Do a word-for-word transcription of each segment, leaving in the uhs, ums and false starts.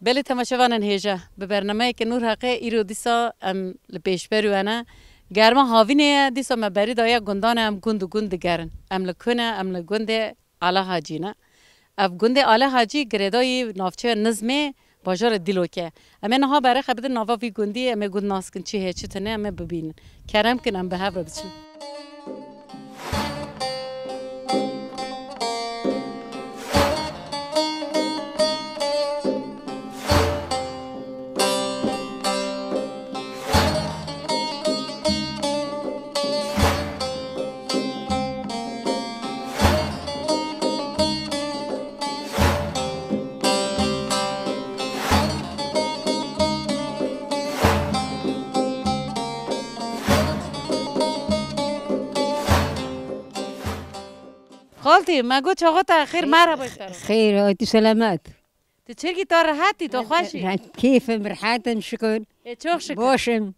Belê temaşevanên hêja, bi bernameyeke Nûr Heqê îro dîsa em li pêşberû we ne. Germa havînê ye, dîsa me berî daye gundan e, em gund û gund digerin. Em li ku ne, em li gundê Ala Hacî ne. Ev gundê Ala Hacî girêdayî navçeya Nizmê, bajarê Dîlokê. Em ê niha berê xebidin nava vî gundî, em ê gund nas kin çi heye çi tune, em ê bibînin. Kerem kin em bi hev re biçin. Xaltî, me got çaxa te xêr, merheba ji te re. Xêr, hatî selamet. Tu çirkî ta rehet î, tu xweş î? Re-, kêf im, rehet im, şikir. Ê, çok şükür. Baş im.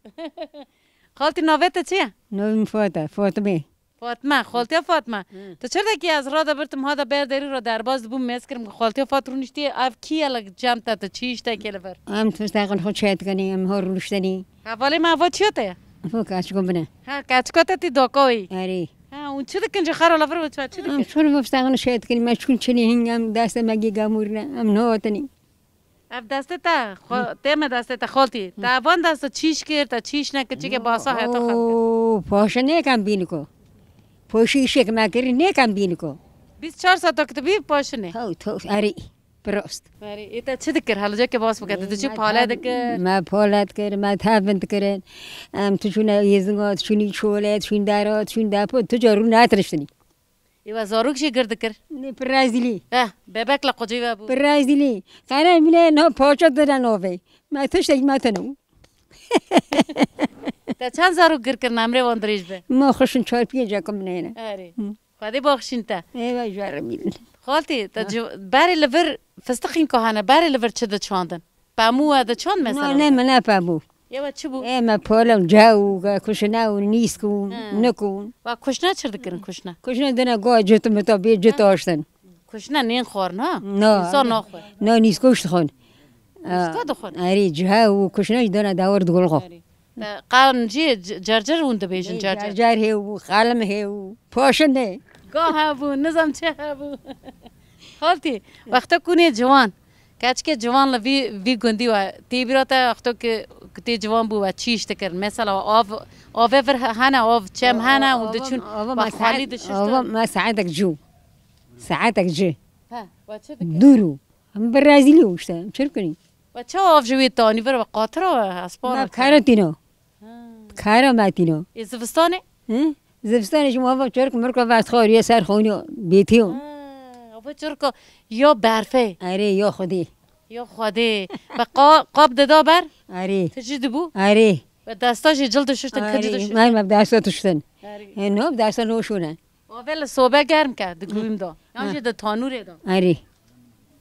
Xaltî, navê te çi ye? Navê min Fat e, Fatime. Fatme, xaltiya Fatme. Hı. Tu çi dikî, ez rade birtim, ha da ber derî re derbas dibûm, mêz kirim, xaltiya Fat rûniştî, ev kî ye li cem te, tu çi îş te kê li vir? Em tiştekên xwe çêdikinî, em hor rûniştinî. Hevalê me, eva çiya te ye? Ev keçiko min e. Ha, keçika te tî dakawî. Erê. Ha, hûn çi dikin ji xera li vir û çi, çi dikin? Em çûn ev tiştekên çêdikinî, me çûn çinî hîn, em destê me gî gemûrine, em nehatinî. Ev destê te, xwe-, Hı. tê me destê te, xaltî. Hı. Te van desta çîş kir, te çîş nekir, çike basa heta xelkê. Oo, paşe nêkem bîniko. Poşî îşek me kir, nêkem bîniko. Bîst çar saeta ki tu bî paşinê. Haw, to, erê, prost. Erê, ê te çi dikir? Helice ke bas bike, tu çi me pale dikir? Me pale dikir, me tevin dikirin. Em tu çûne yêzinga, tu çûnî çole, tu çûn dera, tu çûn depo, tu carû netiriştinî. Ê we zarok jî gir dikir? Nê, pir rezîlî. Eh, bebek li qucê we bû. Pir rezîlî. Qere mine no paça dire novê. Me tiştek me tinu. Te çend zarok gir kirin, emrê wan dirêj be? Ma xişin çar pênc e ku min hene. Erê. Hı. Xwedê baxşîn te. Ê we jere mîn. Xaltî, te Ha. ci-, berê li vir fistiqîn ku hene, berê li vir çi diçandin? Pemû we diçand mesela? Na, ne, me ne pemû. Ya we çi bû? Ê, me pole û cew û kuşne û nîsk û He. nik û. Wa kuşne çi dikirin kuşne? Kuşne dine go cit mi to bê cit Ha. aştin. Kuşne nên xwar na? Na. Însan naxwe. Na nîsko şt xon. Nîska dixwin? Erê, cew û kuşne jî dine dawir digul xo. Erê. Te qan jî c-, cercer hûn dibêjin, Ê, cercer. Cercer hê û, xalim hê û, paşin hê. Ga hebû, nizam çi hebû. Xaltî, wexta ku nê ciwan, keçikê ciwan li vî, vî gundî we, tê bîra te wexta ku, ku tê ciwan bû we çi îş dikir? Mesela we av, avê vir he-, hene, av çem hene û Ava, diçûn ava we me xwelî saet, dişiştin? Ava me saetek cû. Saetek cî. He, we çi dikir? Dûr û. Em bi rezîlî û işte, em çi bikin? We çawa av ji wê tanî vir we qatira we hespana Me kara tîno. Ha. Kara me tîno. Ê zivistanê? Hı? Zivistanê ji ava çork mirko vest xoriye ser xoniyo bêtiyo. Ha, ava çorko ya berfê. Erê, ya xwedê. Ya xwedê. Ve qa-, qap dida ber? Erê. Tijî dibû? Erê. Ve desta jî cil dişuştin, Erê, kijî dişuştin. Me, me desta tuştin. Erê. E, no, desta no şûne. Ave li sobe germ ke, di gûm de. Yan Ha. jî di tanûrê de. Erê.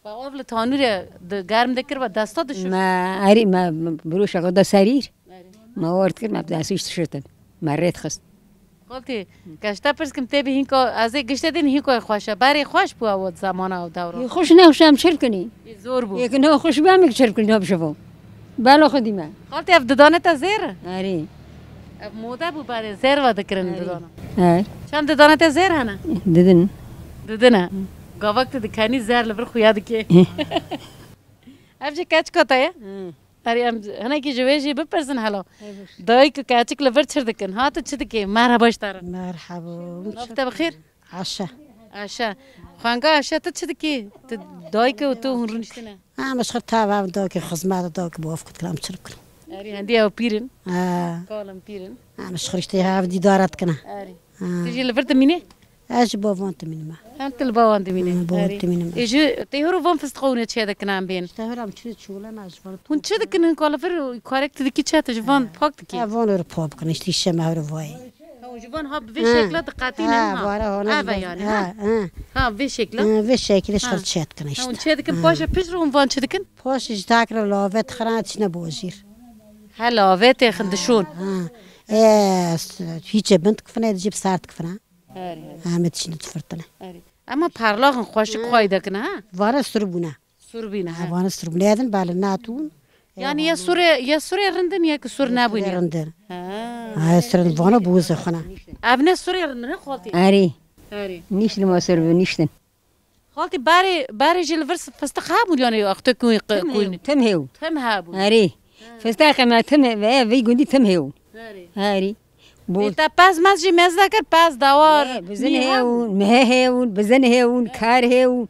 Ve av li tanûrê di germ dikir ve desta dişuşt. Me erê me, me biroşa xwe da serîr. Erê. Me ort kir, me bi destî şişirtin. Me rêt xist. Xaltî, geşte pirs kim tê bi hînka, ez ê giştê din hînka xweş e. Berê xweş bû ew zamana ew dewra. Ê xweş ne xweş em çirkinî. Ê zor bû. Ê ki ne xweş bû em çirkinî ne bişivo. Bela xwedî me. Xaltî, ev didane te zêr e? Erê. Ev mode bû berê, zêr ve dikirin Erê. didana. He. Çend didane te zêr hene? Didin. Didin e. Gavak tu dikenî zêr li vir xuya dikê. Ev jî keçika te ye? Hı. Erê, em hinekî ji wê jî bipirsin hela. Dayik û keçik li vir çi dikin? Ha, tu çi dikê? Merheba ji te re. Merhaba. Nav te bi xêr? Aşe. Aşe. Xwenga Aşe, tu çi dikî? Tu dayik û tu hûn rûniştine? Ha, em ji xwe tava ev dayikê xizmet dayikê bi waf kut kilam çirk kirim. Erê, hendî ew pîr in. Ha. Kalim pîr in. Em ji xwe riştê hev dîdaret kine. Erê. Ha. Tu jî li vir dimînî? Ez ji bo van dimînime. Hem tu li ba wan dimînî? Ha, bo wan Erê. dimînime. Ê ji tê horo van fistiqa hûn ê çê dikine em bên? Te hora em çi çûle me ji van. Hûn çi dikin, hûn ka li vir karek tu dikî çi, tu ji van Ha. pak dikî? Ha, van horo pak bikin, işte, îşe me horo vayê. Ha, hûn ji van ha bi vê Ha. şekla diqetînin Ha, ha. vara hona Eve ji van. yani, ha? Ha, ha. Ha, vê şekla? Ha, vê şekilê Ha. şer çet kin Ha, işte. hûn çê dikin, Ha. paşa pişt re hûn van çi dikin? Paşa ji takre lave tıxran çine bojîr. Ha, lave têxin dişûn. Ha. E, s-, hiç e bin tıkfına, cip sert tıkfına. Erê. Ahmet çine tıfırtına. Erê. Ama parlaxin xweşik Ha. xway dekine, ha? Vara sürü buna. Sûr bîne, ha. Vana sûr bîne, edin bale natûn. Yani ya sûrê, ya sûrê rindin ya ki sûr nebûne. Rindin. Ha. Ha, sûrê vana bûze xuna. Ev ne sûrê rindin, ha, xaltî? Erê. Erê. Nîştin ma sûr bi, nîştin. Xaltî, berê, berê jî li vir fistix hebûn, yani axte ku Tim hebûn. Tim hebûn. Erê. Fistixê me tim hebûn, vê gundî tim hebûn. Erê. Erê. Bû. Te pez mez jî mez dekir, pez dawar. Bizin hebûn, mehe hebûn, bizin hebûn, kar hebûn.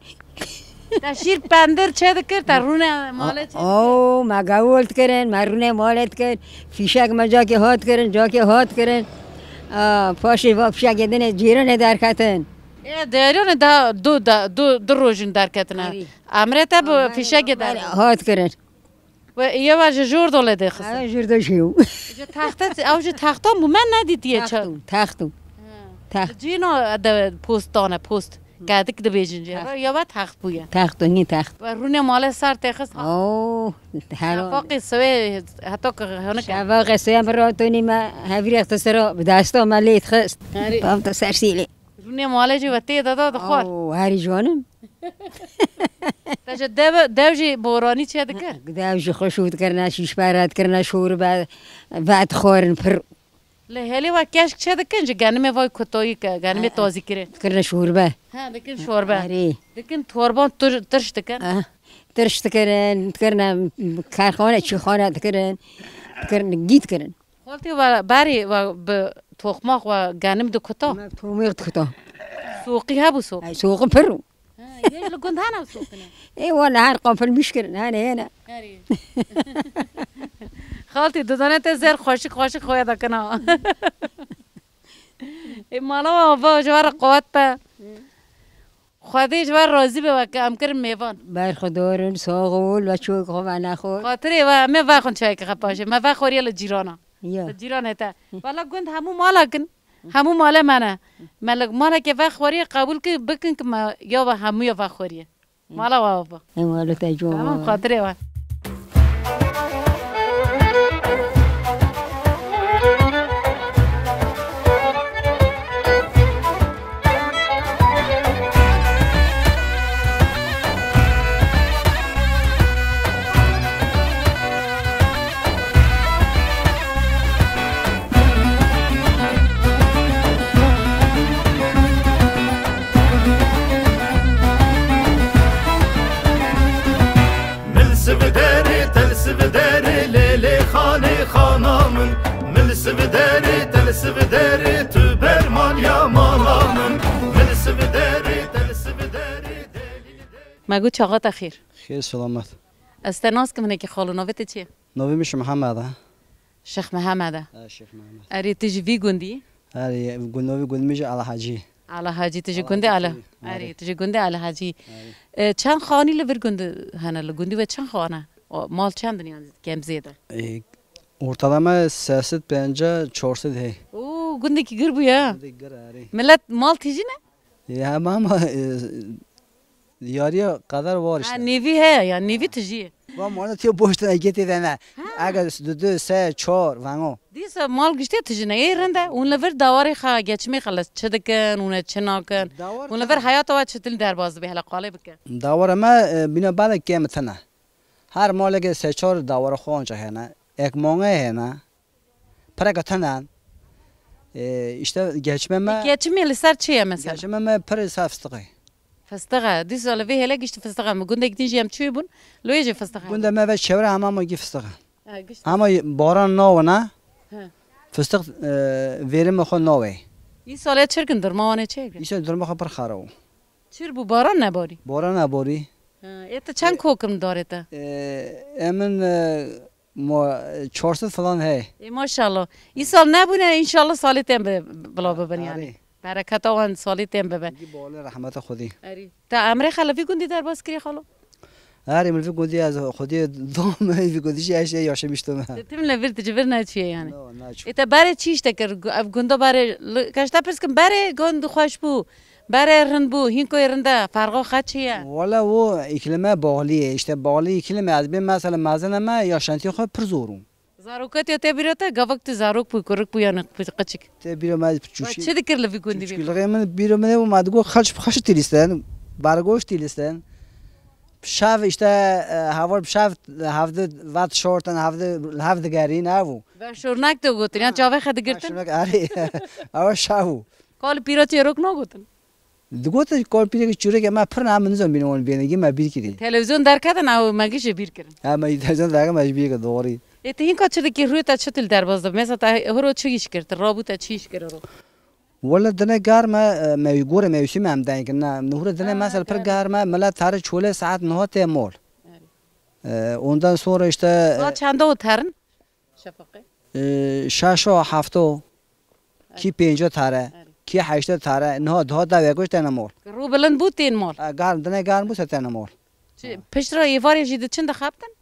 Te şîr pendir çê dikir, te rûne malê çê dikir. Oo, me gawol dikirin, me rûne malê dikir. Fîşek me cakê hat kirin, cakê hat kirin. Aa, paşê va fîşekê dinê cîranê derketin. Ê, cîranê da du, da du, du rojin derketine. Erê. Emrê te bi fîşekê derket. Hat kirin. We yewa ji jor dolê de xistin. Ha, jor do jî. Ji texte, ew ji textan bû, me nedîtiye çi. Textû, textû. Text. Cîno de post dane, post. Gedik dibêjin jê. Text. Yewa text bûye. Text, nî text. We rûnê malê ser tê xist. Oo, her. Şefaqê siwê heta ku hinik. Şefaqê siwê bi rotonî me hevrî xiste sero, bi desta me lê dixist. Herî. Bavta ser sîlê. Rûnê malê jî we tê de da dixwar. Oo, herî canim. Te ji dev, dev jî boranî çê dikir? Dev jî xweş û dikirine, şîşpere dikirine, şorbe, vedixwarin pir. Li hêlê we keşk çê dikin ji genimê vay kutayî ke, genimê tazî kirê? Dikirine şorbe. He, dikin şorbe. Erê. Dikin torban tir-, tirş dikin? Eh, tirş dikirin, dikirine karxane, çîxane dikirin, dikirine gî dikirin. Xaltî we berê we bi toxmax we genim dikuta? Me toxmêx dikuta. Soqî hebû soq? Ey, soqî pir bû. Ha, yê li gund hene soqine? Ê, wele her qafil miş kirin, hene, hene. Herî. Xaltî, dudane te zer xweşik xweşik xwe dakina. Ê, mala we va ji we re qewet be. Xwedê ji we razî be, weke em kirin mêvan. Berxwedar in, sax ol, we çûyek xwe venexwar. Xatirê we, em ê vexwin çayeke xwe paşê. Me vexwariye li cîrana. Ya. Li cîranê te. Wela gund hemû mala kin. Hemû male me ne. Me li maleke vexwariye qebûl kin, bikin ki me ya we hemûya vexwariye. Mala we ava. Em welo te cû. Tamam, xatirê we. Mil sividerê, tel sividerê, lê lê xanê xana min. Mil sividerê, tel sividerê, tu berman ya mala min. Mil sividerê, tel sividerê, delîl de. Me got çaxa te xêr. Xêr selamet. Ez te nas kim hinekî xalo, navê te çi ye? Navê min Şêx Mihemed e. Şêx Mihemed e. Ha, Şêx Mihemed. Erê, tu ji vî gundî? Erê, gund, navê gund min jî Ala Hacî. Ala Hacî, tu ji gundê Ala Hacî. Erê, tu ji gundê Ala Hacî. Erê. E, çend xanî li vir gund hene? Li gundî we çend xane? O, mal çend in yan kêm zêde? E, ortalama sê sed penca, çar sed hey. Oo, gundekî gir bû ya. Gundekî gir, erê. Millet mal tijîne? Ya, hema, hema, e, yariya qeder var işte. Ha, nêvî heye, ya nêvî tijî. Va mala tiyo boş tine, getê de ne. Ha. Eger du, du, se, çar, vengo. Dîsa mal giştê tijîne, ê rinde. Hûn li vir dawarê xa, geçimê xa li çi dikin, hûn ê çi nakin? Hûn li vir heyata we çitin derbas dibe, hele qalê bike. Dawara me, e, bîna bale kêm tine. Her maleke se çar dawara xwe anca hene. Ek mange hene. Pireke tune. E, işte geçime me. Geçimê li ser çi ye mesela? Geçime me pir li ser fistiqê. Fistiqe. Dîsa li vê hêle gişt fistiqe. Mi gundek din jî em çûyê bûn. Loyê jî fistiqe. Gunde me ve çevre hema ma gî fistiqe. Ha, gişt. Hema baran nawina. He. Fistiq, e, verime xwe nawê. Î salê çirkin durma wane çê. Îsa durma xwe pir xera o. Çir bû, baran nebarî? Baran nebarî. Ha, ê te çend kokim darê te? E, emin, e, Ma, çar sed falan hey. Ê, maşallah. Îsal nebûne, înşallah salê tên bi, bila bibin yani. Erê. Bereketa wan salê tên bibe. Gî bale rehmeta Xwedî. Erê. Te emrê xwe li vî gundî derbas kiriye xalo? Erê, min vî gundî ez Xwedî dam, vî gundî jî eşê yaşamıştım. Te tim li vir, tu ji vir neçiye yani. No, neçû. Ê, te berê çi işte kir? Ev gunda berê, li, keşta pirs kim, berê gund xweş bû. Berê rind bû, hînkoyê rind e, ferqa xwe çi ye? Wala o îklîme bağlı ye, işte bağlı îklîme. Ez bê mesela mezin me, yaşantî xwe pir zor û. Zarokatiya te bîra te, gavak tu zarok bû, kurik bû yan qi-, qiçik? Te bîra me çûşî. Çi dikir li vî gundî bî? Çûçikilixê min bîra min û me digot xelç bi xelç tîlîsten, bergoş tîlîsten. Şev işte, e, heval bi şev hevdi ve tişortin, hevdi, hev digerîn, ev bû. Ve şornek de gotin, ya çavê xwe digirtin? Şornek, erê. Ew şev bû. Kal pîra çêrok nagotin? Digotin kal pîrek çûrek, me pir ne, min nizam bîne wan bêne, gê me bîr kirî. Televîzyon derketin, ew me gişê bîr kirin. Ha, me televîzyon derketin, me ji bîr kir, doğru. Ê, tu hînka çi dikî, rûyê te çi til derbas dibe? Mesela te hiro çi îş kir, tu rabû te çi îş kir hiro? Wele dine germ e, me gorê mewsîm em deng kin. Na, nuhre dine Ha, mesela pir germ. Germ e, milet tare çole saet nehê tê mol. Evet. E, ondan sonra işte, e, Saat çenda o terin? Şefaqê. E, şeşo, hefto, kî pênco tare, Evet. Kî heşto tare, niha daha da ve goş tene mol. Rû bilind bû tên mol. E, germ, dine germ bû se tene mol. Çi, pişt re êvarê jî diçin dixebtin?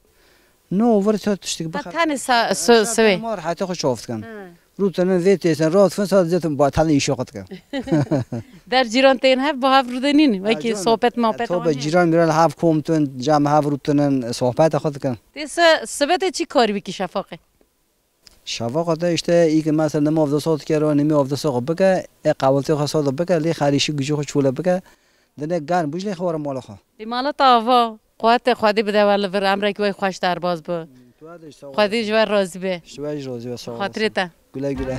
No, vir to tiştik Ha, bixebtin. Tenê sa-, so-, sivê. Mor hete xwe şoft kin. Ha. Rûtinin vê têsin, rot fin sa zetin ba tane işe xwe dikin. Der cîran tên hev, ba hev rûdenîn. Wekî sohbet, muhabbet. Tobe cîran miran hev komtin, cam hev rûtinin, sohbet xwe dikin. Tê se, sibetê çi karî bikî şefaqê? Şevaqa de işte, î ki mesela nima avdesa dikero, nimî avdesa xwe bike, e, qehwetê xwe sade bike, lê xerîşî gijî xwe çûle bike, dine germ bû, lê xwe were mala xwe. Ê mala te ava, quwetê Xwedê bide we li vir, emrekî we xweş derbas bi. Tu de işte Xwedê ji we razî be. Ji we jî razî be, sağ olasın. Xatirê te. Güle güle.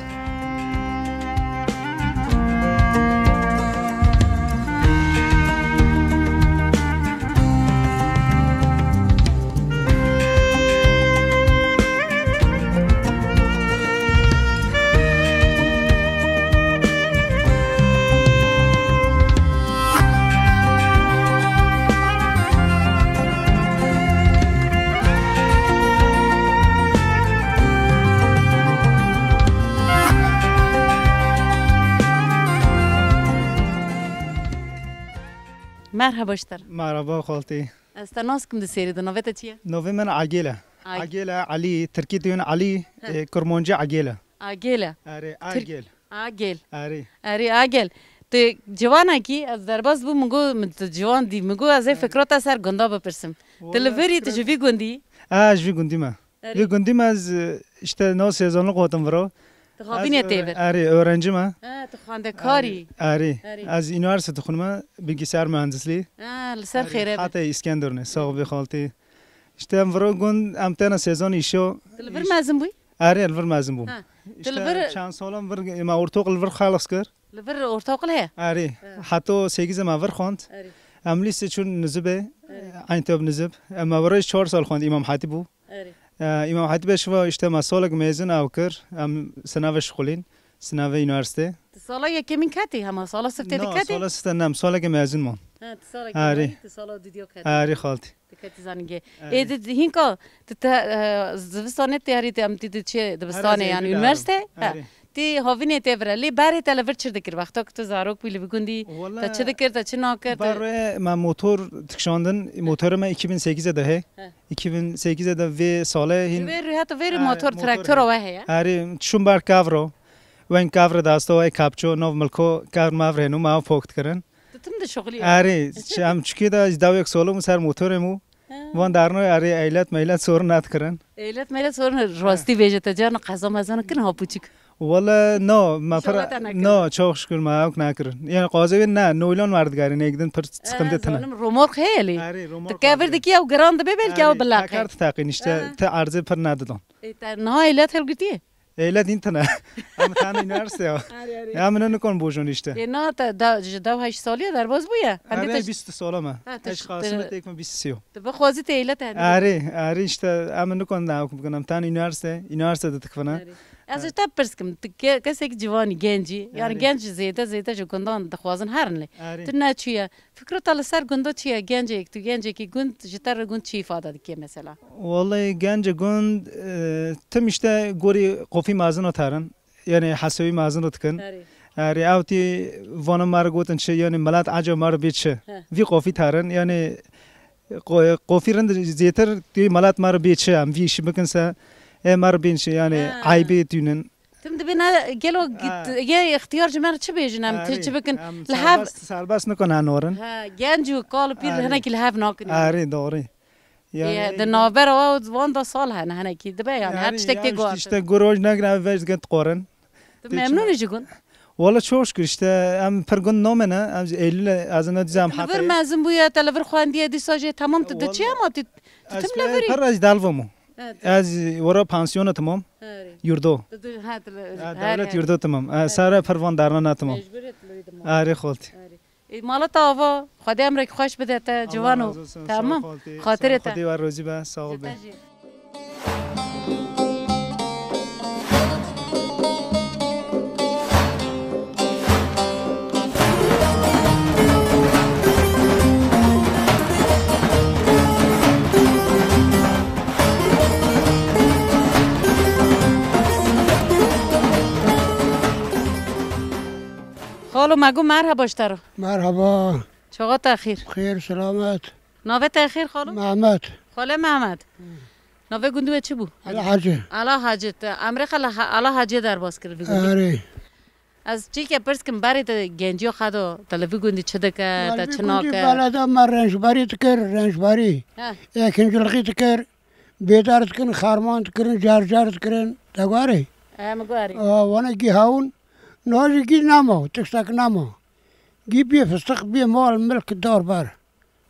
Merhaba ji te re. Merhaba xaltî. Ez te nas kim di serî de, navê te çi ye? Navê min Agêl e. Ag- Agêl e, Elî, tirkî diyên Elî, He. e, kurmancî Agêl e. Agêl e. Erê, Tirk- Agêl. Agêl. Erê. Erê Agêl. Tu ciwanekî, ez derbas bûm, min got, min tu ciwan dî, min got, ez ê fikra te ser gunda bipirsim. Tu li Wala vir î, tu fikra ji vî gundî yî? E, ji vî gundî me. Erê. Vî gundî me ez, e, işte, nav sezonluk hatim viro. Tu xwebînê tê vir? Erê, öğrenci me. Ha, tu xwendekar î. Erê. Erê. Ez üniversite dixwînim, bilgisayar mühendisliği. Ha, li ser xêre be. Hatay İskenderunê, sağ ol, xaltî. İşte em viro gund, em tena sezon işo. Tu li vir mezin bûyî? Erê, li vir mezin bûm. Ha. Tu li vir çend salan vir, me ortaokul li vir xelas kir. Li vir ortaokul heye? Erê. Ha. Heta sêkizê me vir xwend. Erê. Em lîsê çûn Nizibê. Erê. Eyntob Nizib. Em me virê çar sal xwend, Îmam Hatîb bû. Erê. E, Îmam Hatîbê şiva işte me salek mezin ew kir. Em sinavê şixulîn. Sinavê üniversite. Tu sala yekemîn ketî hema? Sala siftê de ketî? Sala siftê nem, salekê mezin man. Ha, tu salekê Erê. Mezin, tu sala dudiyo ketî. Erê xaltî. Tu ketî zanîngê. Erê. Ê di, di hînka tu te, e, zivistanê tê herî te em tî tu çi dibistanê yani üniversite? Ha. Erê. Tî havînê tê vire. Lê berê te li vir çi dikir? Wexta ku tu zarok bûyî li bi gundî, te çi dikir, te çi nakir? Berê me motor dikişandin. Motorê me iki bin sekiz de he. He. iki bin sekiz de vê sale hîn. Vê rû heta vê rû motor, traktora we heye? Erê, çûm ber kevro. Weng kevre dasta we kapço, nov milko, kevr mevre hênû, me ew pok dikirin. Tu tim dişuxulî? Erê, em çikê de dawek solum ser motorê mû. Ha. Van darno erê eylet meylet sorun nedikirin. Eylet meylet sorun rastî bêje te carna qeza mezana kin ha puçik. Wala no, me pir, no, çok şükür me ew nekirin. Yani qazê wê ne, noylon werdigarî ne gidin pir sıkıntı tine. Romork heye lê. Erê, romork. Tu kevir dikî ew giran dibe belkî ew bilaqe. Tekar teqîn işte, te erzê pir nedidon. E, te niha eylet hilgirtiye? Eyle din tine. Em tane üniversite ya. Arê, arê. Ya min nikon bojon işte. E, na te da, ji dew heşt saliye derbas bûye. Hem de te bîst sala me. Ha, te Eş ş-, xasime te tek me bîst sîyo. Tu bixwazî te eyle te hende. Arê, arê işte em nikon da hukm bikin. Em tane üniversite, üniversite de tikfine. Arê. Ez ji te pirs kim, tu ke-, kesek civanî, gencî, yani genc zêde, zêde ji gundan dixwazin herin lê. Arê. Tu neçûye. Fikra te li ser gunda çi ye? Gencek, tu gencekî gund, ji te re gund çi îfade dike mesela? Wallahî gencê gund, e, tim işte gorî qofî mezin û terin. Yani hesabî mezin û dikin. Erê. Erê, ew tî vana me re gotin çi, yani milet ecab me re bê çi. He. Vî qofî terin, yani qo-, qofî rind zêtir tî milet me re bê çi, em vî işî bikin se, ê me re bên çi, yani eybê tînin. Tim dibê ne, gelo git-, yê ixtiyar ji me re çi bêjin em, tu çi bikin? Li hev serbest, serbest nikon henorin. Ha, genc û kal û pîr hinekî li hev nakin. Erê, doğru. Yani, di navbera we û wan de sal hene, hinekî dibe yani, her tiştek tê guhartin. İşte guroj negre ve vej dikin qorin. Tu memnûn î ji gund? Wala çok şükür işte, em pir gund nomene, em ji Eylül'e ez ne dizem. Li vir mezin bûye, te li vir xwendiye, dîsa jê temam tu diçî ama tu, tu tim li virî. Pir ez dalvim. Ez wara pansiyona tamam. Yurdo. Devlet yurdo tamam. Sare pir van darna tamam. Arê xoltî. Ê, mala te ava, Xwedê emrek xweş bide te, ciwano. Tamam. Xatirê te. Xwedê we rozî be, sağ ol be. Xalo, me got merheba ji te re. Merheba. Çawa te xêr? Xêr, selamet. Navê te xêr, xalo? Mehmet. Xalo Mehmet. Navê gundî we çi bû? Ala Hacı. Ala Hacı. Te emrê xwe li Ha-, Ala Hacı derbas kir vî gundî. Erê. Ez çîke pirs kim, berê te genciya xwe de, te li vî gundî çi dike, te çi nake? Belê de me rencberî dikir, rencberî. He. Ekincilxî dikir, bêdar dikin, xarman dikirin, carcar dikirin. Te guherî? He, min guherî. Aa, wana gî hewin, niha jî gî nema, tiştek nema. Gî bê fistiq, bê mal, milk, dar ber.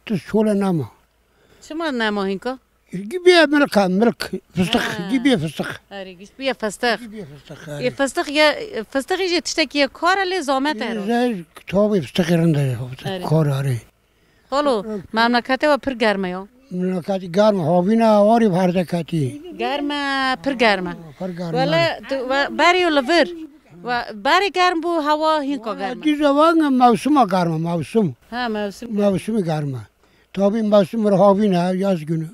Tu şole nema. Çima nema hinka? Gî bê milk, milk, fistiq, gî bê fistiq. Erê, gî bê fistiq. Gî bê fistiq, erê. Ê, fistiq ye, fistiqî jî tiştekî ye kar e, lê zamet e. Ê, zey, tabî fistiqî rind e, kar e, erê. Xalo, memleketê we pir germ e ya. Memleketî germ e, havîn e, warî bi herde ketî. Germ e, pir germ e. Pir germ e. Wele, tu, we, berê li vir. We, berê germ bû, hewa hinka germ e. Dîza vang mewsima germ e, mewsim. Ha, mewsim. Mewsimî germ e. Tabî mewsim re havîn e, yaz günü.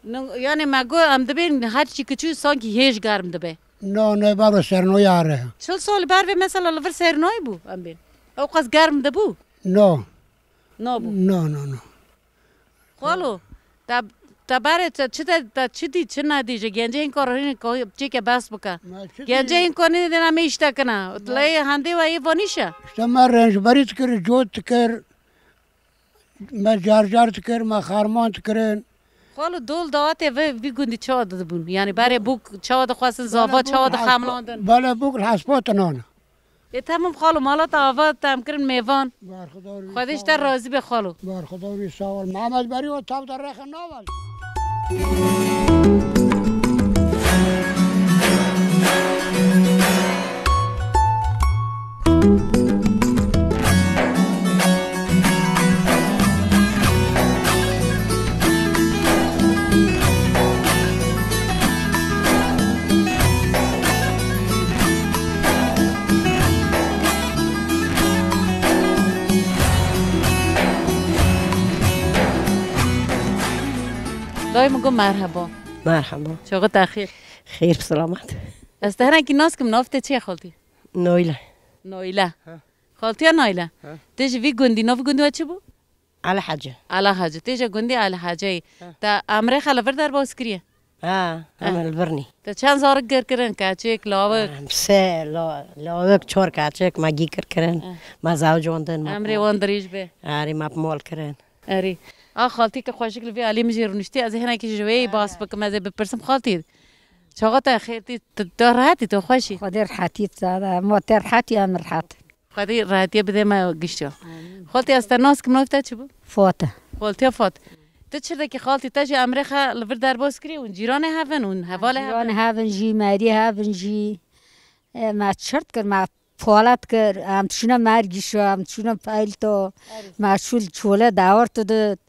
No, yani me got em dibên her çî kiçû sankî hêj germ dibe. No, no, baro sernoya re. Çil sal ber vê mesela li vir sernayî bû em bên. Ew qas germ dibû? No. Nabû. No, no, no. Xalo, te, te berê te çi de, te çi dî, çi nedî, ji gencê hinka re hîn ko çêke behs bike. Gencê hinka nî dêna me îşte kine. Lê hendê we yê vanîş e. Îşte me rencberî dikir, cot dikir, me carcar dikir, me xarman dikirin. Xalo, dol dawetê ve vî gundî çawa dibûn? Yani berê bûk çawa dixwestin, zava çawa dixemlandin? Belê bûk li hespotinan. Ê, temam xalo, mala te ava, te em kirin mêvan. Xwedê ji te razî be xalo. Berxudar wî, sağ ol. Mehmet Berî, o tav de rexin navel. Dayê min got merheba. Merhaba. Çaxê te xêr. Xêr, selamet. Ez te herengî nas kim, nav te çi ye xaltî? Noyle. Noyle. Ha. Xaltiya Nayle. Ha. Te ji vî gundî, navê gundî we çi bû? Ala Hacı. Ala Hacı. Te ji gundî Ala Hacı yî. Ha. Te emrê xwe li vir derbas kiriye? Ha, em li vir nî. Te çend zarik kir kirin? Keçik, lawik? Em sê la-, lawik, çar keçik me gî kir kirin. Ha. Me zewcandin, me. Emrê wan dirêj be. Erê, me bi mal kirin. Erê. A xaltî ke xweşik li vê alî min jî rûniştî, ez ê hinekî ji wê yî bas bikim, ez ê bipirsim xaltî. Çaxa te xêr tî, tu, tu rehetî, tu xweş î? Xwedê rehetî bide, ma te rehetî, em rehet. Xwedê rehetiye bide me gişt ya. Amîn. Xaltî, ez te nas kim, navê te çi bû? Fat e. Xaltiya Fat. Tu çi dikî xaltî, te jî emrê xwe li vir derbas kirî, hûn cîranê hev in, hûn hevalê hev in? Cîranê hev in jî, meriyê hev in jî. E, me çirt kir, me palat kir, em çûne mergîşa, em çûne peyl to, me çûl çole dawar to dit,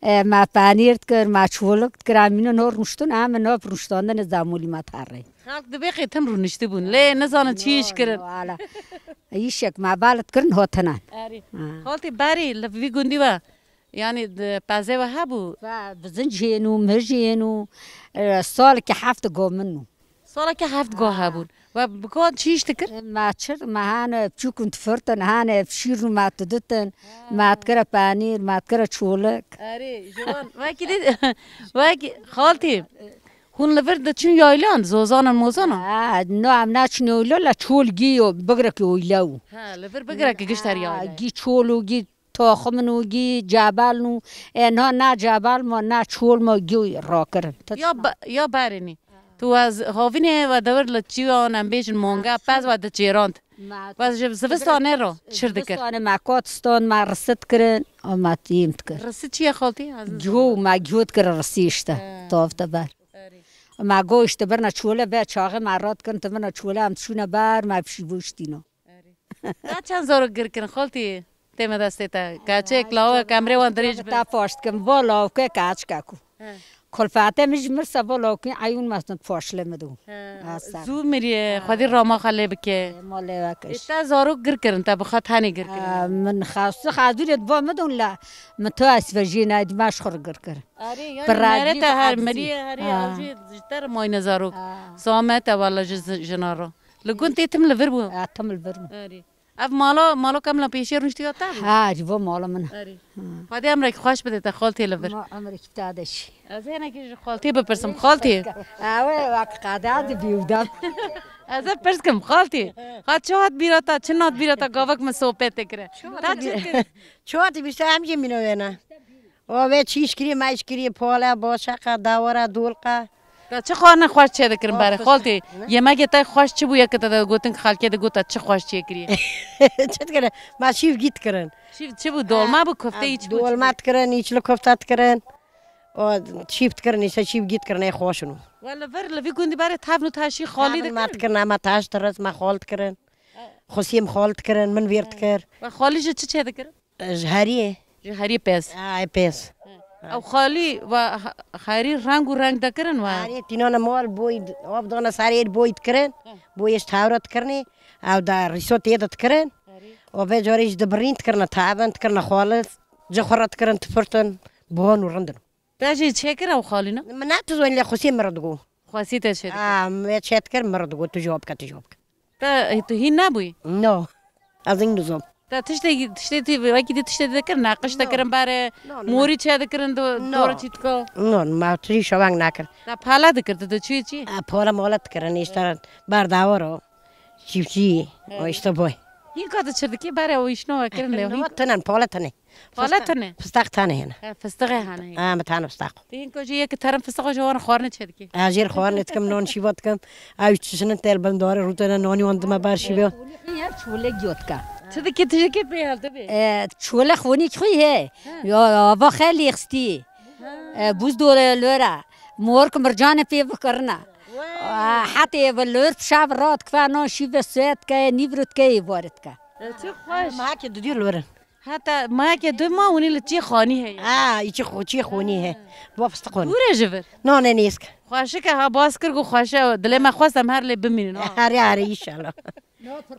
e, me penîr dikir, me çolik dikir, em mîne nor rûniştin, em nav rûniştandinê zemûlî me terê. Xelk dibê qê tim rûniştî bûn, lê nizanin çi iş kirin. Wala. Îşek me balet kirin hotinan. Erê. Ha. Xaltî berî li vî gundî we, yanî di pezê we hebû? Ve bizin jî hênû, mij jî hênû, e, salekî heft go min nû. Salekî heft go hebûn. We bi wan çi iş dikir? Me çir, me hane çûkun tifirtin, hane şîr û me tuditin, me dikire penîr, me dikire çolik. Erê, ji wan, wekî dî, wekî xaltî, hûn li vir diçin yaylan, zozanan mozanan? Ha, no, em naçin yaylan, la çol gî yo, bigirek yoyle û. Ha, li vir bigirek gişt her yayla. Gî çol û gî toxim in û gî cebel in û, e, na, na cebel ma, na çol ma gî rakirin. Ya be-, ya berê nî. Tu ez havînê we dewir li çiyan, em bêjin manga, pez we diçêrand. Ma Bas ji zivistanê ro çir dikir? Zivistanê ma kot ston, ma risit kirin, o ma tîm dikir. Risi çi ye xaltî? Giho, ma giho dikir risi işte. He. Tav te ber. Erê. Ma go işte birna çole ve çaxê ma rat kirin, te birna çole em çûne ber, ma pişî bo ştîno. Erê. Te çend zarok gir kirin xaltî? Tê me destê te. Keçik, lawik, emrê wan dirêj be. Ta poşt kim, bo lawke keçika ku. He. Kulfate min ji mirsa bo lawkî eyûn mesnet poşle mi dû. He. Asar. Zû miriye, Xwedî rama xwe lê bike. Ma lê wek iş. Te zarok gir kirin, te bi xwe tenê gir kirin. Aa, min xasu xazûrê bo mi dûn la, min tu ez vejî naydi ma ji xwe gir kir. Arê, yani Bi mere radî te bi her edzî. Miriye, herî Ha. Ew jî ji te re mayne zarok. Ha. Zame te wala ji zi-, jina ro. Li gund tê tim li vir bû. Ha, tim li vir bû. Arê. Ev mala, mala kamla pêşiya rûniştiya te bû? Ha, ji bo mala min. Erê. Ha. Xwedê emrekî xweş bide te xaltê li vir. Ma emrekî te de jî. Ez ê hinekî ji xaltê bipirsim. Xaltê. Ewe wek qada di bî û da. Ez ê pirs kim, xaltê. Xat çi hat bîra ta, çi nat bîra ta, gavak min sohbetê kire. Ta çi kir? Çi hat bîra em jî mîno wêne. O ve çîş kiriye, me iş kiriye, pole, boşeqa, dawara, dolqa. Te çi xwarine xweş çêdikirin berê? Xaltê, yemegê te xweş çi bû, yeke te de gotin ki xelkê de gota çi xweş çêkiriye? Çi dikire? Ma şîv gît kirin. Şîv çi bû? Dolma bû, köfteyî çi bû? Dolma dikirin, îçli köfte dikirin. O şîv dikirin, îşte şîv gît kirin, ê xweş û. Wele vir li vî gundî berê tevn û teşî xalî dikirin. Ma dikirin, ama taş diris, ma xal dikirin. Xusîm xal dikirin, min vêr dikir. We xalî ji çi çêdikirin? Ji heriyê. Ji heriyê pez. Ha, ê pez. Ew xalî ve ha-, herî reng û reng dekirin we? Heriyê tînana mal boy, av dana serê boy dikirin. Boyê ji tewra dikirinê. Ew da rîso tê de dikirin. O vê carê jî dibirîn dikirine, taben dikirine xalis. Ji xwe re dikirin, tifirtin, buhan û rindin. Te jî çêkir ew xalîna? Min ne tu zonî lê xusî min re digo. Xwesî te çêdikir? A, me çêdikir, min re digo, tu jawab ke, tu jawab ke. Te, tu hîn nebûyî? No. Ez hîn dizom. Te tiştekî, tiştê tu, wekî dî tiştê dikir, neqiş dikirin berê, morî çêdikirin, do-, dora çîtika? No, ma tu jî şeweng nakir. Te pale dikir, tu, tu çi, çi? A, pale male dikirin, işte, berdawar o. Çiftçî, o işte boy. Hîn ka tu çi dikî, berê o îşno we kirin lê hîn. No, tenen, pale tene. Pale tene? Fistaq tane hene. He, fistiqê hene. Ha, me tane fistaq. Ti hîn ka jî yek terim fistiqo ji wan xwarine çêdikî? Ha, jêr xwarine dikim, non şîva dikim. Ew çişinin tel bin dare rûtene nonî wan dime ber şîve. Ev çole giyotka. Çi dikî, tu jikê pê hel dibê? E, çole xwonî xwî he. Ya, ava xelî xistî. E, buz dore lora. Mork mircanê pê bikirina. Wey. E, hetê ve lor pişav rat kve non şîve suet ke, nîvrut ke, êvarit ke. E, çi xweş. Ma ke didî lorin. Heta mehekê du ma hûnî li çî xanî heye? Ha, îçî xo-, çî xonî he. Bo fistiqon. Dûr e ji vir? Nane nêsk. Xweşik e ha, bas kir ku xweş e, dilê me xwest em her lê bimînin ha. Herê, herê, înşallah.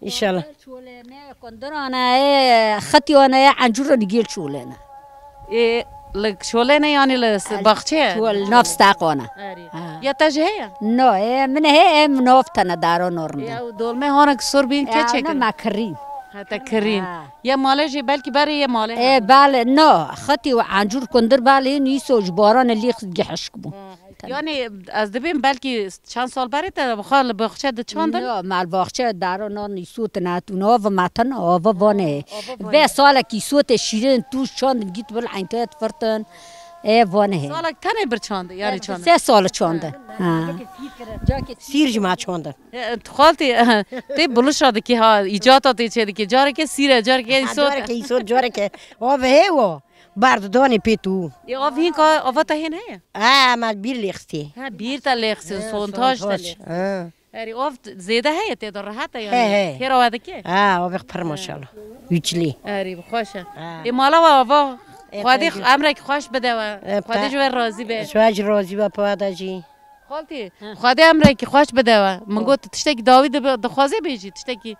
Înşallah. Çolê me, kondirane ye, xitiyane ye, encûr digêl çolê ne. Ê, li çolê ne yanî li s-, baxçe ye? Çol, nav staqone. Erê. Ha. Ya te jî heye? No, ê, min heye, ê, min nav tene daro norm de. Ya, û dolmê hona ki sor bîn keçek. Ya, ne ma kirîn. Ha, te kirîn. Ha. Ya malê jî belkî berê ye malê. Ê, bale, no, xitî û encûr kundir bale, nîso ji barane lîx gihişk bû. Ha. Yanî ez dibêm belkî çend sal berê te bi xwe li baxçe diçandin? No, mal baxçe daro nan îsot ne tu nav metin, ava vane. Ava vane. Ve salek îsotê şîrin tu çandin gît bil eyntet firtin. E, vane he. Salek tenê bir çandin, yanî çandin? Se sal çandin. Ha. Sîr ji ma çandin. E, xaltî, tê buluşa dikî ha, îcata tê çê dikî. Careke sîre, careke îsot. Careke îsot, careke. Ava he wo. Berdidonê pê tu. Ê, av hîn ka, ava te hên heye? Ha, me bîr lêxistî. Ha, bîr te lêxistî, sontaj te lê. Ha. Erê, av zêde heye tê de, rehet e yanî. He, he. Têra we dike? Ha, avê pir maşallah. Güçlü. Erê, bi xweş e. Ha. Ê, mala we ava, Xwedê emrek xweş bide we. Xwedê ji we razî be. Ji we jî razî be, pa de jî. Xaltî, Xwedê emrekî xweş bide we. Min got, tiştekî dawî dibe-, dixwaze bêjî, tiştekî,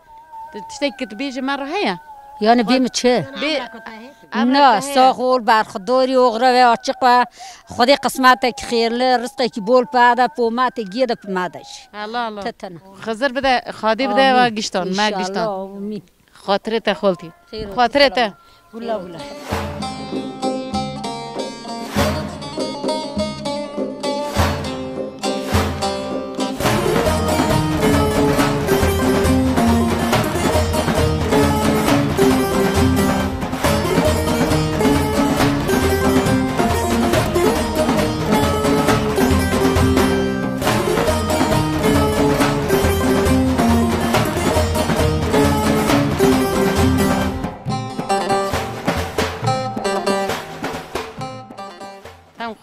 ti-, tiştekî ki tu bêjî me re heye? Yani bê min çi? Bê, emrek Na, te heye? Sağ ol, berxudorî, oxre ve açık ve. Xwedê qismetekî xêrli, rizqekî bol pade, pomatê giyê de pimade jî. Allah Allah. Tetene. Xizir bide, Xadê bide ve giştan, me giştan. Amîn. Xatirê te xaltî. Xêr olsun. Xatirê te. Wila, wila.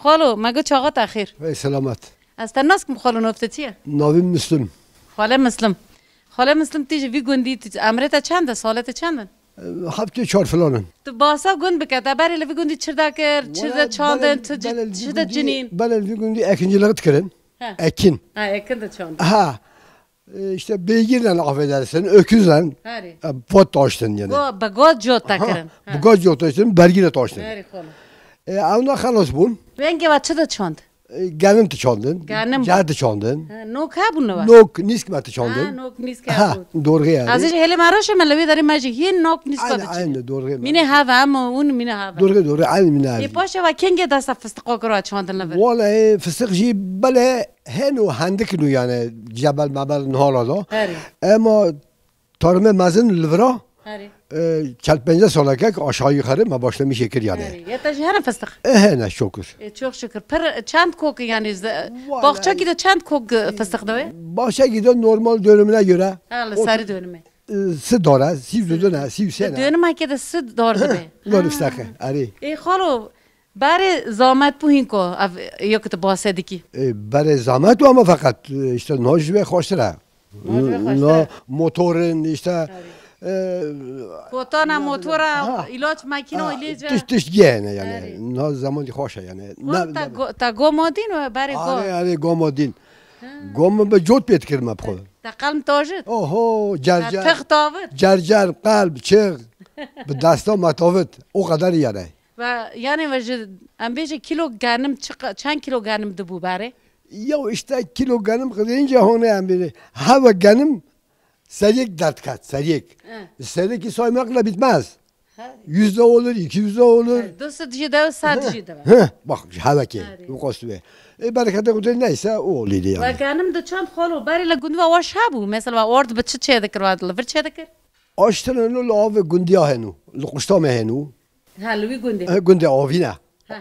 Xalo, me got çaxa te xêr. Hey, selamet. Ez te nas kim xalo, nav te çi ye? Navê Muslim. Xale Muslim. Xale Muslim, tî ji vî gundî, tî emrê te çend e, salê te çend in? E, heftê çar filan in. Tu basa gund bike, te berê li vî gundî çi de kir, çi de çandin, çi de cinîn? Belê li vî gundî ekinciliği dikirin. He. Ekin. Ha, ekin de çandin. Ha. E, işte beygirle, affedersin, öküzle, Herî. e, pot taştın yani. Go, bi go cot Ha, tekirin. Ha. bi go cot taştın, bergire taştın. Herî xolo. E, evna xelas bûn. Wengê ve çi de çand? E, genim ti çandın. Genim. Cer ti çandın. Ha, nok hebûn ne ve? Nok, nîsk me ti çandın. Ha, nok nîsk Ha, hebûn. doğru ya. Ez jî hêlê me reşe me li wê derê me jî hîn nok nîska Aynı, diçînî. aynı, doğru. Mîne heve em û mîne heve. Doğru, doğru, aynı mîne Ê heve. paşê ve kengê desta fistiqo kira çandin li vir? Wala, e, fıstık jî bele Heno hendik nû yani cebel mebel nihala da. Herî. Ema tarime mezin li vira, Herî. e, çel pêncî saleke ki aşağı yukarı me başlamışê kir yani. Herî. Ya te jî hene fıstık? E, hene, şükür. E, çok şükür. Pir çend kok yani ze- Vallahi- Bahçekî de çend kok, e, fıstık de wê? Bahçekî de normal dönümüne göre Ha, li o- serî dönüme. e, si dare, sî dudune, sî sene. Dönümekê de si dar dibe. Dar Ha. fısteke, erê. Ê xalo, Berê zamet bû hînko ev yek tu base dikî. E, berê zamet bû ama feqet, e, işte niha ji wê xweştir e. Niha ji wê xweştir e. Niha motorin işte, Tabii. e, Kotana, yani, motora, ha, ilaç, makîna, ha, ilêce. Tişt, tişt gene yani. Tabii. Niha zemanî xweş e yani. Wan Ne- te ne- go-, te goma dîn û berê go. Arê, arê, goma dîn. Ha. Goma bi cot pê dikir me bi xwe. Te qelm tajit. Oho, cer Te cer. Tix tavit. Cer cer, qelb, çiğ. Bi desta me tavit. O kadar yani. Ve yani ve ji, em bêje kilo genim çi qa-, çend kilo genim dibû berê? Ya işte kilo genim qidênce hone em bêje. Heve genim seriyek dert ket, seriyek. Hı. Seriyek saymakla bitmez. Ha. Yüz de olur, iki yüz de olur. Evet, dost jî de, sad jî de. Hı, bak, heve ki, Hadi. bu kostu be. E, berekete kutu neyse o oldu yani. Ve genim de çend xalo, berê li gund ve waş hebû. Mesela, ord bi çi çê dikir, ve li vir çê dikir? Aştın onu la ave gundiya henu, li kuştame henu. Ha, li wî gundê. E, gunde avine. Ha.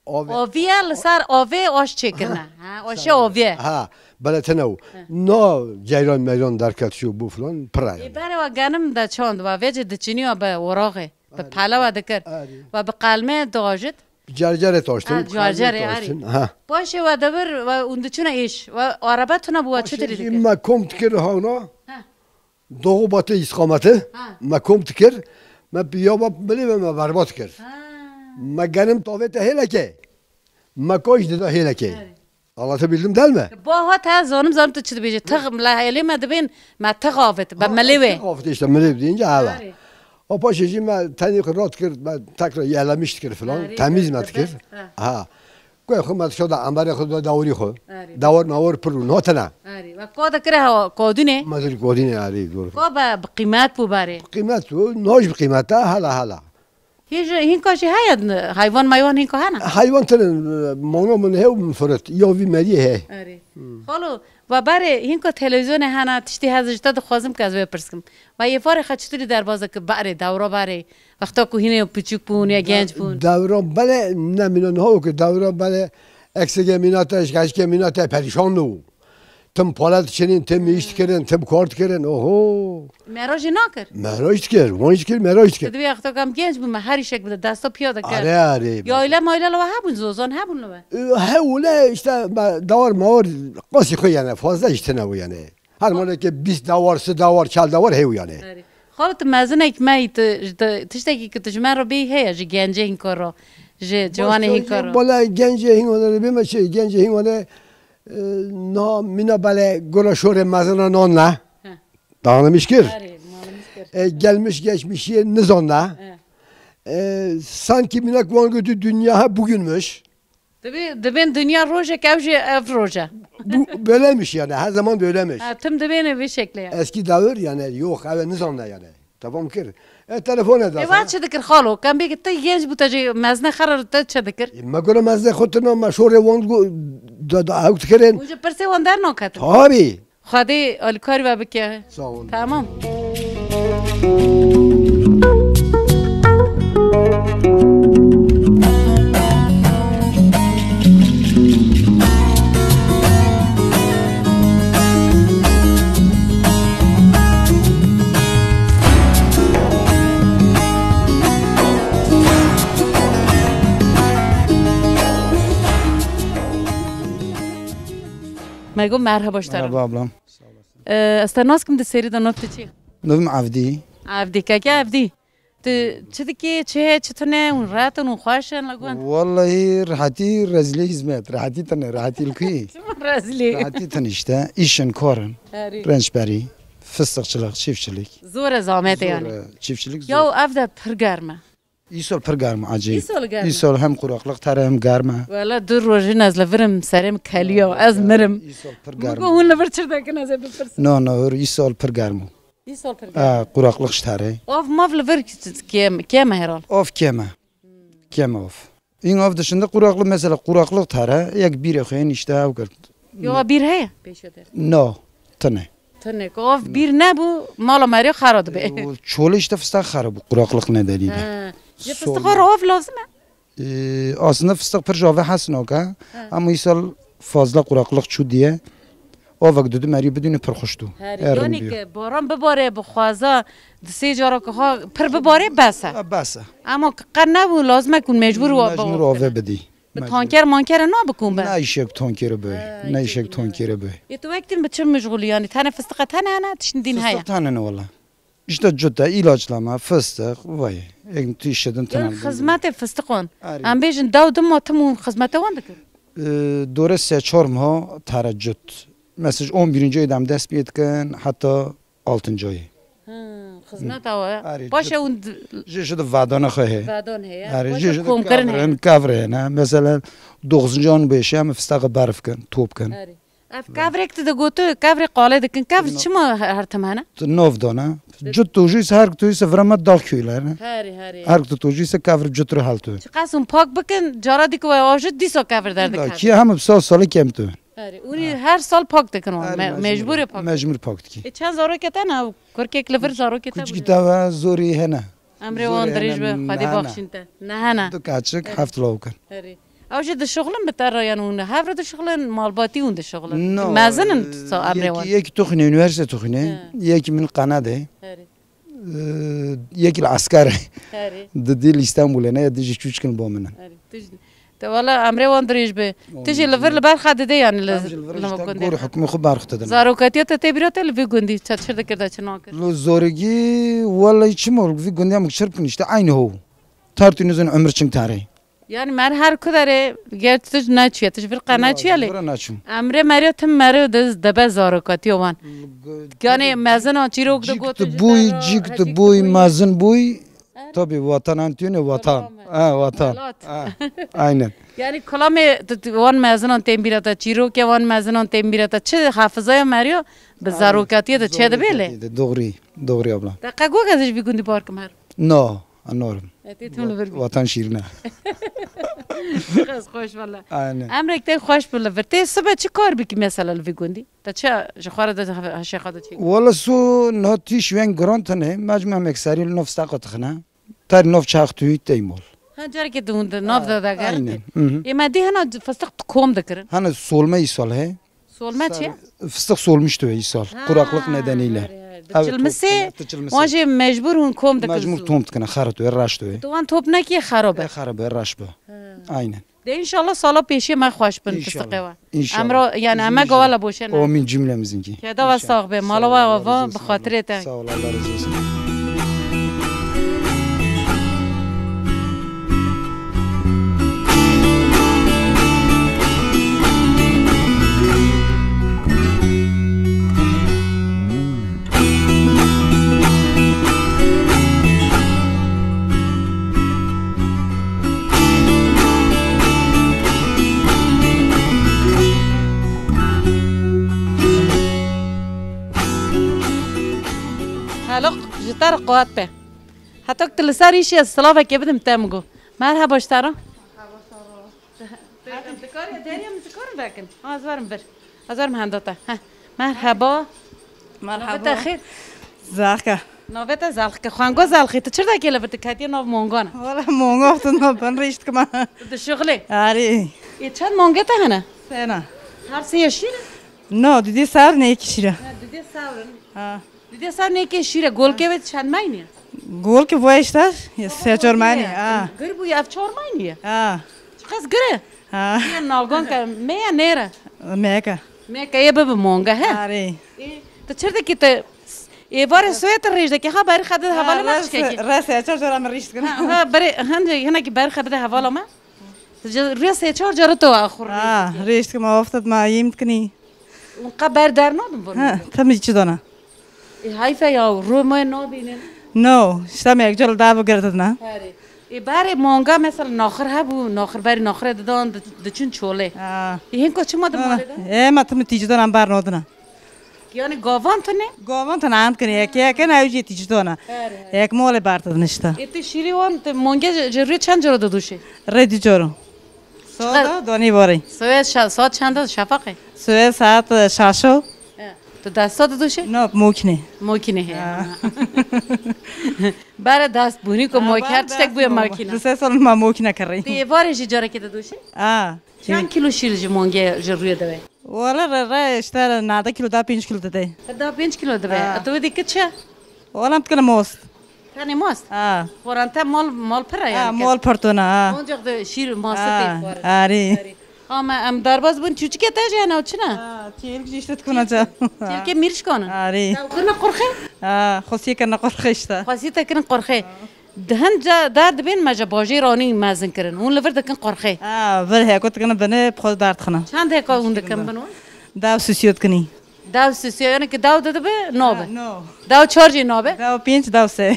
Avê. Aviye li ser avê aş çêkirine. Ha, Ha, aşê ser aviye. Ha, beletine o. Ha. Na ceyran meyran derket şu bu falan pira yani. Ê berê wa genim de çand wa vêcê diçiniya bi oraxê. Bi Arî. pelewa dikir. Arî. Wa bi qelmê diajit. Carcare taştın. Ha, carcare, arî. Ha. Paşê wa devir wa undiçine iş. Wa araba tuna bu wa çitirî dikir. Ma kom dikir hawna. Ha. Doğu batı istikameti Ha. me kom dikir, me piya va bilê me, me berbat kir. Ha. Me genim tavete hêleke, me kaş dida hêleke. Evet. Anlatabildim değil mi? Ba hat ha zanim zanim tu çi dibêje. Tığ la hêlê me dibên me tığ avit, be Ha, milê wê. Tığ avit işte milê deyince hava. Evet. O paşê jî me tenî rat kir, me tekrar yerlemiş kir falan, Harika, temiz me kir. Ha. Ha. Ku xwe me dişa da emberê xwe da dawrî xwe. Erê. Dawar mawar pir û notena. Erê. Ve ka de kire hewa, kodine? Me dir kodine, erê, doğru. Ka be bi qîmet bû berê? Qîmet û noj bi qîmeta, hala, hala. Hîn jî, hînka jî heye, hayvan mayvan hînka hene? Hayvan tinin, mano min hew min firit, ya vî meriyê he. Erê. Xalo, ve berê hînka televîzyonê hene, tiştî heze ji te dixwazim ke ez wê pirskim. Ve yê farê xwe çitirî derbaz dikir berê, dewra berê? Wexta ku hînê piçûk bûn ya genc bûn. Dewra bele nemîne niha ku dewra bele eksege mîna te, ji xeşke mîna te perîşan bû. Tim pale diçinîn, tim îş dikirin, tim kar dikirin. Oho. Mera jî nakir. Mera jî dikir, wan jî dikir, mera jî dikir. Tu dibê wexta ku em genc bûn, me her îşek bide, desta piya dikir. Are, are. Yayle mayle li we hebûn, zozan hebûn li we? E, hewle işte me dawar mawar qasî xwe yani, fazla işte ne bu yani. Her maleke bîst dawar, si dawar, çel dawar hew yani. Erê. Xalo tu mezinek me yî, tu, tu, tiştekî ku tu ji me re bêyî heye, ji gencê hînka re, ji ciwanê hînka re? Bala gencê hînka re bê me şey, gencê hînka re, e, na mîna bale gora şorê mezina nan ne. He. Dağılmış kir. Erê, malimiz kir. E, gelmiş geçmişi nizan ne. He. E, sanki mîna ku wan götü dünya ha bugünmüş. Dibê, dibên dinya rojek ew jî ev roj e. Bu böyleymiş yani, her zaman böyleymiş. Ha, tim dibêne vê şeklê ye. Eski devir yani, yok, ev nizam ne yani. Tamam kir. E, telefon e Ê, zaten. Wa çi dikir xalo? Kem bêkî te genç bû, te jî mezne xerer te çi dikir? E, me göre mezne xwe tına, me şorê wan go-, da, da, ew dikirin. Hûn ji pirsê wan dernaketin? Tabii. Xwedê alîkarî we bike. Sağ olun. Tamam. Me got merheba ji te re. Merhaba ablam. Ee, ez te nas kim di serî de nav te çi? Navim Avdî. Avdî, keke Avdî. Tu çi dikî, çi heye, çi tune, hûn rehet in, hûn xweş in, li gund? Wallahî rehetî, rezilî hizmet. Rehetî tune, rehetî li kuyî. Çima rezilî? Rehetî tune işte. Îş in, kar in. Herî. Rençberî, fistiqçilik, çiftçilik. Zor e, zahmet e yani. Zor e, çiftçilik zor. Ya ev de pir germ e. Îsal pir germ e, acayip. Îsal germ e. Îsal hem quraklık tare hem germ e. Wela du rojin ez li vir im, serê min keliya, ez mirim. Îsal pir germ e. Min got hûn li vir çi dikin, ez ê bipirsim. No, no, îsal pir germ e. Îsal pir germ e. Ha, quraklık ji tare. Av mav li vir kêm, kêm e herhal. Av kêm e. Kêm e av. În av dışında quraklık, mesela quraklık tare, yek bîrê xwe yên işte ew kir. Yo, bîr heye? Pêşê te. No, tune. Tune. Ku av bîr nebû, mala merê xera dibe. Û çolê işte fıstık xera bû, quraklık nedeniyle. Ha. Ji fıstık xwe av lazim e? Ee, aslında fıstık pir ji avê hes nake. Ha. Ama îsal fazla quraklık çû diye. Avek didi merî bidîne pir xweş dû. Herî, yanî ke baran bibare, bi xwaza di sê cara ke ha pir bibare bes e. Ha, bes e. Ama ke qet nebû, lazim e ku mecbûr wa-, Mecbûr avê bidî. Bi tanker manker e nabikûn be? Ne îşek tankeri be. Ha, ne îşek tankeri be. Ê tu wek din bi çi meşgûlî, yanî tene fistiqe tene hene, tiştin din heye? Fıstık tane ne wala. İşte cute, ilaçlama, fıstık, vay. Ek tu işedin. Yanî tane xizmetê fistiqan. Erê. Em bêjin dew dima tim hûn xizmete wan dikin? Ee, dore se çar meha tare cut. Mesela on birinci aydan dest pê dikin, hatta altıncı ayı. Hı, xizmeta we. Erê, paşa cut. Hûn d-, Jê ji di vadana xwe heye. Vadan heye. Erê, paşa jê ji di komkirin heye. Kevrin, kevre ne. Mesela dokuzuncu an beşe em fıstaqı berf kin, top kin. Erê. Ev kevrek tu digotu, kevrê qalê dikin. Kevr çima her, her tim hene? Tu nov dana. Cut tu jî her tu ise vrema dağ köyler ne. Herî, herî. Her tu tu jî ise kevr cut ru hal tu. Çiqas hûn pak bikin, cara dî ku we ajit dîsa kevr derdiket. Ki hem bi sal salê kem tu. Herî. Ûnî her sal pak dikin wan. Herî, me-, mecbûr. Mecbûrê pak. Mecbûr pak dikî. E çend zarokê te ne? Kurkek li vir zarokê te? Kuçkî te ve zorî hene. Emrê wan dirêj be, Xwedê baxşîn te. Nehene. Du keçik, heft lawik in. Herî. Ew jî dişuxulin bi te re, yan hûn hev re dişuxulin, malbatî hûn dişuxulin? No, mezin in sa emrê wan? Yekî, yekî tuxine, üniversite tuxine, he. Yekî min qenedê. Herî. Ee, yekî li esker e. Herî. Didî li Îstanbulê ne, ya dijî çûçkin bo min in. Herî. Tu jî, te wala emrê wan dirêj be. Tu jî li vir li ber xwe didê, yani li, em jî li vir li işte gor hukmê xwe ber xwe didin. Zarokatiya te tê bîra te li vî gundî çi, çi dikir de çi nakir? Li zorigî, wallahî çi mor, vî gundî em çirpin işte, aynı ho. Tartî nizin ömür çing tarê. Yani mer her kuderê ger tu ji neçiye, tu ji vir qe neçiye lê. Vira neçim. Emrê meriyo tim meriyo de debe zarokatiya wan. Yani mezinan çîrok de got. Cîk tu bûy, cîk tu bûy, mezin bûy. Tabii vatan antiyone vatan. Ha, vatan. Ha, aynen. Yani kulamê tu, tu wan mezinan tên bîra te, çîrokê wan mezinan tên bîra te, çi hafizaya meriyo bi zarokatiye de çê dibe lê. Doğru, doğru abla. Te qe got ez ji vî gundî bar kim her? No. Anorim. E, tê tim li vir bî. Vatan şîrîn e. Qas xweş valla. Aynen. Emrek te xweş bi li vir. Tê sibe çi kar bikî mesela li vî gundî? Te çi ji xwe re de heşeqa de çêkî? Wala so niha tîş weng giran tine. Mecmû em ekserî li nav staqa dixine. Ter nav çax tûyî tey mol. Ha, carekê tu hûn de nav de degere. Aynen. Hı hı. Ê me dî hena fistaq tu kom dikirin? Hana solme îsal he. Solme çi? Fıstık solmuştu ve îsal. Ha, quraklık nedeniyle. Herî, herî. Evet, çilmisê, top kine, tu çilmisê. Wan jî mecbûr hûn kom dikin. Mecbûr tom dikine, xerab e, reş e. Tu wan top nekî xerab e. E, xerab e, reş be. Ha. Aynen. De inşallah sala pêşiye me xweş bin fıstığê we. İnşallah. Emro, yani, em gava la boşe ne. Amin cümlemizinki. Keda ve sax be, mala ve ava, bi xatirê te. Sağ ol, Allah razı olsun. Xelq ji te re quwet be. Heta ku tu li ser îşê ez silavekê bidim te min got. Merheba ji te re. Merheba, sağ ol. Dikarî derya min dikarin vekin. Ha, ez werim vir. Ez werim henda te. Heh. Merheba. Merheba. Navê te xêr? Zelxke. Navê te Zelxke. Xwengo Zelxî. Tu çi dikê li vir, tu ketiye nav mongan? Wala monga tu nav bin rîş dikima. Tu dişuxulê? Arî. Ê çend mongê te hene? Sena. Her sê şîr e? No, didê sar ne iki şîr e. Ha, didê sar in. Ha. Didê sar nêkê şîr e, golkê wê çend meynî ye? Golkê bu işte, ya se çor meynî, ha. Gir bû ya, ev çor meynî ye. Ha. Çiqas gir e? Ha. Ya nalgon ke, me ya nêr e? Meke. Meke ye bibe monga, he? Arê. Ê, tu çir dikî tu êvarê soyê tu rêj dikî, ha berî xebide hevala me tiştekî. Rese, çar cara min rêj dikin. Ha, ha, berê, hende hinekî berî xebide hevala me. Tu ce-, rê sê çar cara tu axur rêj Ha, dikî. Rêj dikim, oftet ma yêm dikinî. Û qe ber der nadin vur. Ha, temî çi dana. Ê, heyfe ya, ro me nabînin. No, işte me yek cal daha bu girdi na. Herê. Ê, berê manga mesela naxir hebû, naxir berî naxirê didan, di-, diçin çolê. Ha. Ê, hinko çima di malê de? E, ma tim tîci dana ber nadina. Yani gavan tine? Gavan tine ant kine, yek yek ne ew jî tîci dana. Her, her. Yek malê ber tine işte. Ê, tu şîrî wan, tu mange ji, ji rûyê çend cara diduşê? Rê du cara. Soda, donî varê. Soya şa-, saat çend e şefaqê? Soya saat, e, şaşo. E, tu desta diduşê? No, mokine. Mokine he. Ha. Bere dest bûnî ku Ha, mok her tiştek bûye makine. Du sê sal ma mokine kirî. Tê êvarê jî carekê diduşê? Ha. Çend kilo şîr ji mongê ji rûyê de we? Wala re, re, işte nade kilo, da pênc kilo dide. Da pênc kilo dibe. Ha. A tu dî kiçe? Wala em dikine most. Tenê most? Ha. Xorante mal, mal pir e Ha, yani. Mol pirtona, ha. Ancak de şîr mastı Ha, pê xwarin. Arê. Arê. Ama em derbas bûn çûçikê te jî hene û çi ne? Ha, çêlik jî işte dikuna ca. Çêlikê mîrişkan in. Arê. Ew kirine qurxê? Ha, xwesiyê kirine qurxê işte. Xwesiyê te kirin qurxê. Di hin ca dar dibên me ji bajêr anî mezin kirin. Hûn li vir dikin qurxê. Ha, vir heko dikine bine, bi xwe dar dixine. Çend heka hûn dikin bin wan? Dav sisiyo dikinî. Daw sisiyo, yani ki daw de dibe, nabe. Ha, no. Daw çar jî nabe. Daw pênc, daw sê.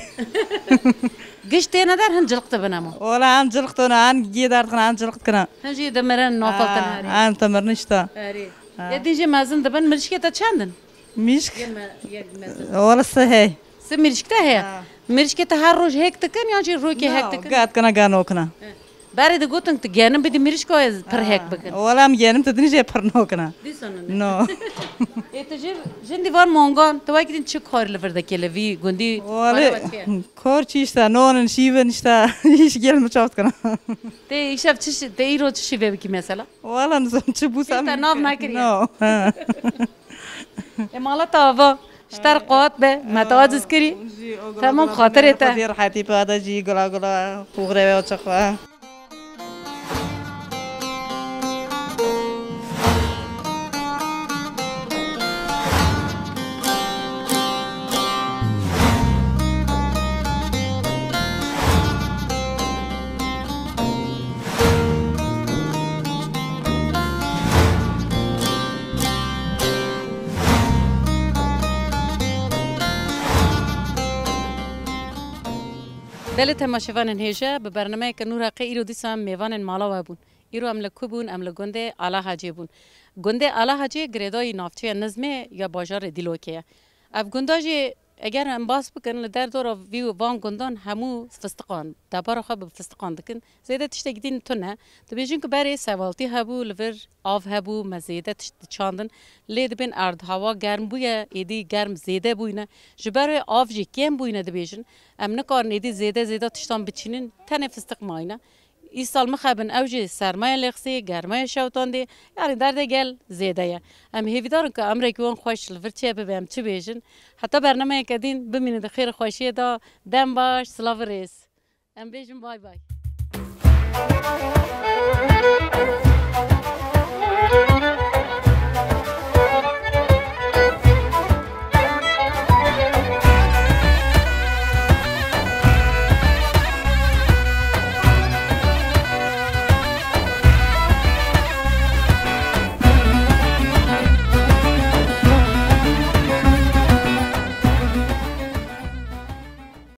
Giş têne der, hin cilq dibin ama. Ola em cilq tona, em giyê derdixin, em cilq dikine. Hin jî dimirin, nafaltin Ha, herî. Em dimirin işte. Herî. Ha. Yê din jî mezin dibin, mirişkê te çendin? Mişk? Yê me-, yek mezin. Ola sê hey. Sê mirişk te heye? Ha. Mirişkê te her roj hêk dikin, yan jî rokê No, hêk dikin? Gat kina, gan okina. He. Berê digotin tu genim bidî mirişka ez pir hêk bikin. Wala em genim tu dinî jê pir nokina. Dîsan ne? No. Ê tu jî jindî van mongan, tu wek din çi kar li vir dekê li vî gundî Wale, kar çi işte, nonin, şîvin işte, hiç gel mi çaft kina. Tê îşev çi şi-, tê îro çi şîvê bikî mesela? Wala nizam çi bû Hiç te nav nekiriye. No. Ê mala te ava, ji te re qewat be, me te aciz kirî. Tamam, xatirê te. Xwedî rehetî pê de jî gula gula, xuxrê ve çaxwa. Belê temaşevanên hêja, bi bernameyeke nû re qey îro dîsa em mêvanên mala we bûn. Îro em li ku bûn? Em li gundê Ala Hacê bûn. Gundê Ala Hacê girêdayî navçeya Nizmê ya bajarê Dîlokê ye. Ev gunda jî eger em bas bikin, li derdora vî û van gundan hemû fistiqan, debara xwe bi fistiqan dikin. Zêde tiştek din tune. Dibêjin ku berê sevaltî hebû, li vir av hebû, me zêde tişt diçandin. Lê dibên erdhava germ bûye, êdî germ zêde bûyne. Ji ber wê av jî kêm bûyne dibêjin. Em nikarin êdî zêde zêde tiştan biçînin, tenê fistiq mayne. Îsal mixebin ew jî sermaya lêxisê, germaya şewtandê, yanî derdê gel zêde ye. Em hêvîdar in ku emrekî wan xweş li vir çêbibe, em çi bêjin. Heta bernameyeke din bimînin di xêr û xweşiyê de, dem baş, silav û rêz. Em bêjin bay bay.